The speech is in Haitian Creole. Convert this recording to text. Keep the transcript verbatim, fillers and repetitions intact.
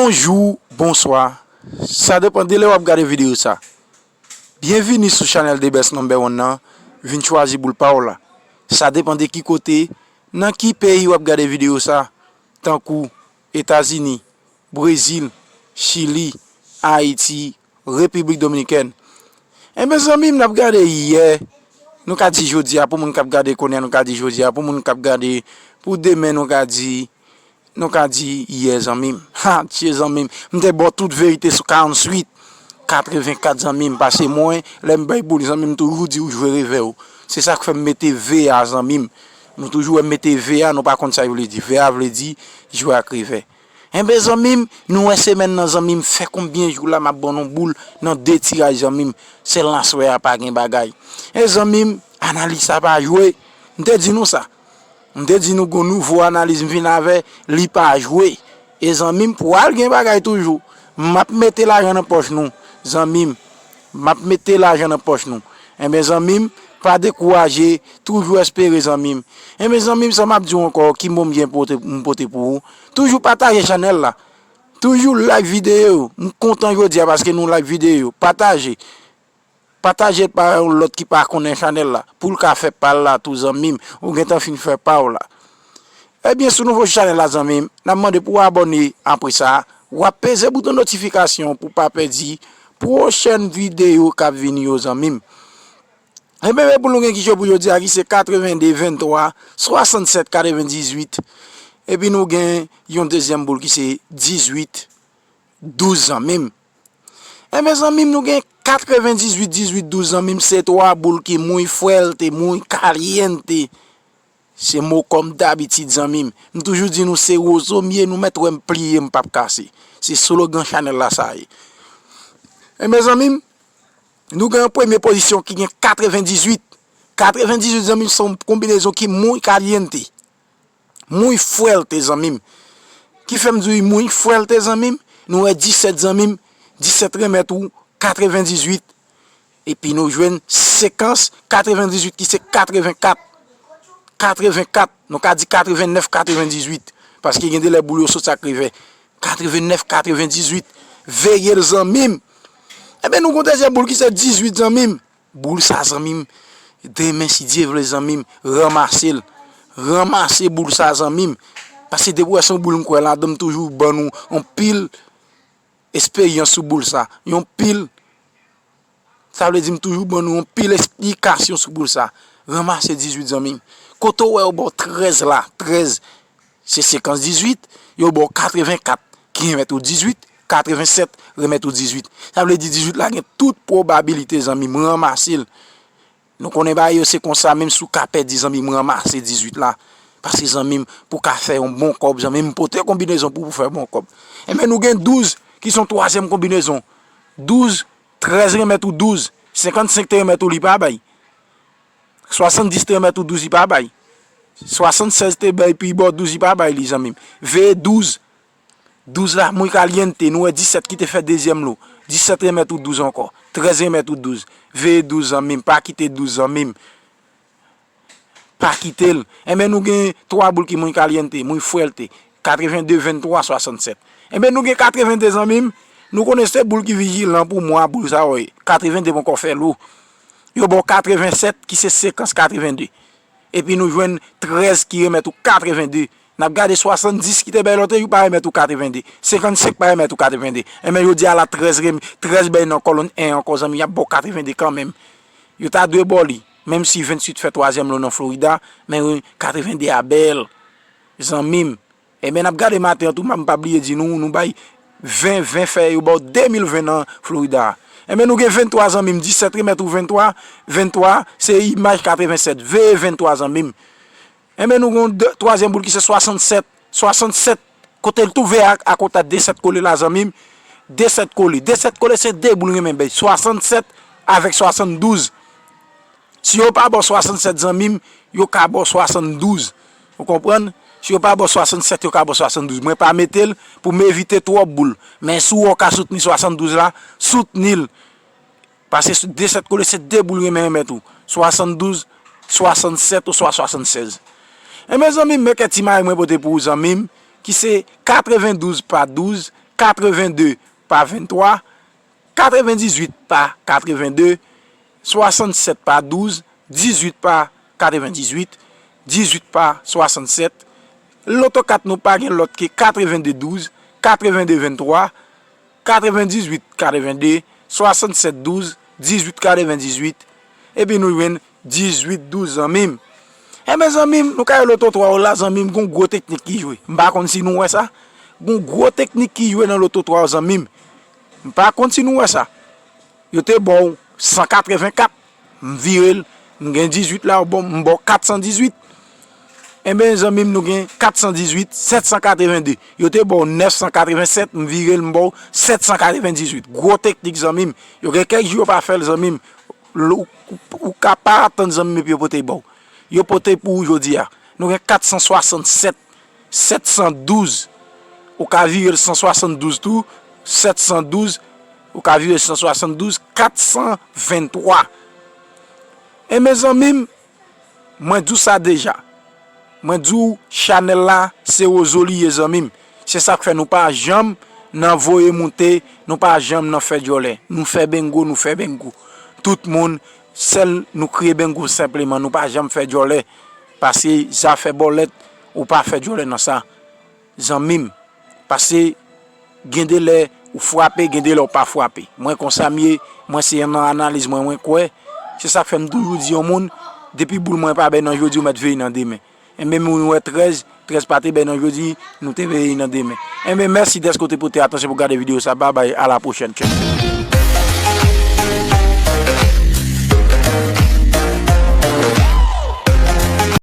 Bonjou, bonswa. Sa depann de lè w ap gade videyo sa. Byenvini sou chanèl The Best Number One nan. Vin chwazi boul pa w la. Sa depann de ki kote, nan ki peyi w ap gade videyo sa, tankou Etazini, Brezil, Chili, Ayiti, Repiblik Dominikèn. Enben, zanmi m, n ap gade yè, nou ka di jodi a, pou moun k ap gade kounye a, nou ka di jodi a, pou moun k ap gade pou demen, nou ka di, nou ka di yè, zanmi m. Ha, tye, zanmi m. M te ba w tout verite sou karantuit, katrevenkat, zanmi m, pase mwen, lè m bay boul, zanmi m, toujou di w jwe revè w. Se sa k fè m mete V A, zanmi m. Nou toujou wè m mete V A, nou pa konn sa yo vle di. V A vle di jwe ak revè. Enben, zanmi m, nou wè semèn nan, zanmi m, fè konbyen jou la m ap ban nou boul nan de tiraj, zanmi m. Sèl nan swè a pa gen bagay. E zanmi m, analiz sa pa jwe. M te di nou sa. M te di nou gon nouvo analiz m vin avè, li pa jwe. E zanmi m, pral gen bagay toujou. M ap mete lajan nan pòch nou, zanmi m. M ap mete lajan nan pòch nou. Enben, zanmi m, pa dekouraje, toujou espere, zanmi m. Enben, zanmi m, sa m ap di w ankò, ki mo m gen pote, m pote pou ou? Toujou pataje chanèl la. Toujou like videyo. M kontan jodi a paske nou like videyo. Pataje. Pataje l pa yon lòt ki pa konnen chanèl la, pou l ka fè pa l la tou, zanmi m. Ou gentan fin fè pa w la. Ebyen, si w nouvo sou chanèl la, zanmi m, n ap mande pou w abòne apre sa. W ap peze bouton notifikasyon pou w pa pèdi pwochèn videyo k ap vini yo, zanmi m. Enben, men boul nou gen ki cho pou jodi a, ki se katreven de, venntwa, swasannsèt, katrevendizuit. Epi nou gen yon dezyèm boul ki se dizuit, douz, zanmi m. Enben, zanmi m, nou gen katrevendizuit, dizuit, douz, zanmi m. Se twa boul ki muy fuerte, muy caliente. Se mo kòm dabitid, zanmi m. M toujou di nou se wozo m ye, nou mèt wè m pliye, m p ap kase. Se slogan chanèl la sa ye. Enben, zanmi m, nou gen yon premye pozisyon ki gen katrevendizuit. Katrevendizuit, zanmi m, se yon konbinezon ki muy caliente. Muy fuerte, zanmi m. Ki fè m di w muy fuerte, zanmi m? Nou wè disèt, zanmi m. Disèt remèt ou katrevendizuit. Epi nou jwenn sekans katrevendizuit ki se katrevenkat. Katrevenkat. Nou ka di katrevennèf, katrevendizuit. Paske gen de lè boul yo sot sa k rive. Katrevennèf, katrevendizuit. Veye l, zanmi m. Enben, nou gen yon dezyèm boul ki se dizuit, zanmi m. Boul sa, zanmi m, demen, si Dye vle, zanmi m, ranmase l. Ranmase boul sa, zanmi m. Paske depi w wè se yon boul m kwè ladan, m toujou ban nou anpil esperyans sou boul sa. Yon pil, sa vle di m toujou ban nou anpil esplikasyon sou boul sa. Ranmase dizuit, zanmi m. Kote w wè yo ba w trèz la, trèz, se sekans dizuit, yo ba w katrevenkat ki remèt ou dizuit, katrevensèt remèt ou dizuit. Sa vle di dizuit la gen tout pwobabilite, zanmi m, ranmase l. Nou konnen bagay yo se konsa, menm si w ka pèdi, zanmi m, ranmase dizuit la. Paske, zanmi m, pou w ka fè yon bon kòb, zanmi m, pote konbinezon pou w fè bon kòb. Enben, nou gen douz, ki se yon twazyèm konbinezon. Douz, trèz remèt ou douz, senkannsenk te remèt ou, li pa bay. Swasanndis te remèt ou douz, li pa bay. Swasannsèz te bay, pi bò douz, li pa bay li, zanmi m. Veye douz. Douz la, muy caliente, nou wè disèt ki te fè dezyèm lo. Disèt remèt ou douz ankò. Trèz remèt ou douz. Veye douz, zanmi m, pa kite douz, zanmi m. Pa kite l. Enben, nou gen twa boul ki muy caliente, muy fuerte. Katrevende, venntwa, swasannsèt. Enben, nou gen katrevende, zanmi m. Nou konnen se boul ki vijilan pou mwa boul sa yo ye. Katrevende poko fè lo. Yo ba w katrevensèt, ki se sekans katrevende. Epi nou jwenn trèz ki remèt ou katrevende. N ap gade swasanndis ki te bay lòt jou pa remèt ou katrevende. Senkannsenk pa remèt ou katrevende. Enben, jodi a la, trèz rem-, trèz bay nan kòlonn en ankò, zanmi, y ap ba w katrevende kanmenm. Yo ta dwe ba w li. Menm si venntuit fè twazyèm lo nan Florida, men katrevende a bèl. Zanmi m. Enben, n ap gade maten an tou, m pa bliye di nou, nou bay ven, ven fè yo ba w de mil ven nan Florida. Enben, nou gen venntwa, zanmi m, disèt remèt ou venntwa, venntwa, se imaj katrevensèt. Veye venntwa, zanmi m. Enben, nou gen yon de, twazyèm boul ki se swasannsèt. Swasannsèt, kote l tou veye ak, ak kontak desèt kole la, zanmi m. Desèt kole. Desèt kole se de boul renmen bay. Swasannsèt avèk swasanndouz. Si yo pa ba w swasannsèt, zanmi m, yo ka ba w swasanndouz. Ou konprann? Si yo pa ba w swasannsèt, yo ka ba w swasanndouz. Mwen pa mete l pou m evite twòp boul. Men si w wè w ka soutni swasanndouz la, soutni l. Paske sou desèt kole se de boul renmen remèt ou. Swasanndouz, swasannsèt oswa swasannsèz. Enben, zanmi m, men kèk ti mari mwen pote pou ou, zanmi m, ki se katrevendouz pa douz, katrevennde pa venntwa, katrevendizuit pa katrevennde, swasannsèt pa douz, dizuit pa katrevendizuit, dizuit pa swasannsèt. Loto kat nou pa gen lòt ke katrevennde douz, katrevennde venntwa, katrevendizuit katrevennde, swasannsèt douz, dizuit katrevendizuit. Epi nou jwenn dizuit douz, zanmi m. Enben, zanmi m, nou ka wè loto twa yo la, zanmi m, gon gwo teknik ki jwe. M pa konn si nou wè sa. Gon gwo teknik ki jwe nan loto twa yo, zanmi m. M pa konn si nou wè sa. Yo te ba w san katrevenkat, m vire l, m gen dizuit la, yo ba w, m ba w katsandizuit. Enben, zanmi m, nou gen katsandizuit, sètsankatrevennde. Yo te ba w nèfsankatrevensèt, m vire l, m ba w sètsankatrevenndizuit. Gwo teknik, zanmi m. Yo gen kèk jou yo pa fè l, zanmi m. L-, ou, ou ka pa atann, zanmi m, epi yo pote ba w. Yo pote pou ou jodi a. Nou gen katsanswasannsèt, sètsandouz. Ou ka vire l sanswasandouz tou, sètsandouz. Ou ka vire l sanswasandouz, katsannvenntwa. Enben, zanmi m, mwen di w sa deja. Mwen di w, chanèl la, se wozo li ye, zanmi m. Se sa k fè nou pa janm nan voye moute, nou pa janm nan fè djòlè. Nou fè bengo, nou fè bengo. Tout moun, sèl nou kriye bengo senpleman, nou pa janm fè djòlè. Paske zafè bòlèt, ou pa fè djòlè nan sa, zanmi m. Paske gen de lè ou frape, gen de lè ou pa frape. Mwen konsa m ye, mwen se nan analiz mwen, mwen kwè. Se sa k fè m toujou di yon moun, depi boul mwen pa bay nan jodi, ou mèt veye nan demen. Enben, moun wè trèz, trèz pa te bay nan jodi, nou te veye nan demen. Enben, mèsi dèske w te pote atansyon pou gade videyo sa. Babay, a la pwochèn. Tchao.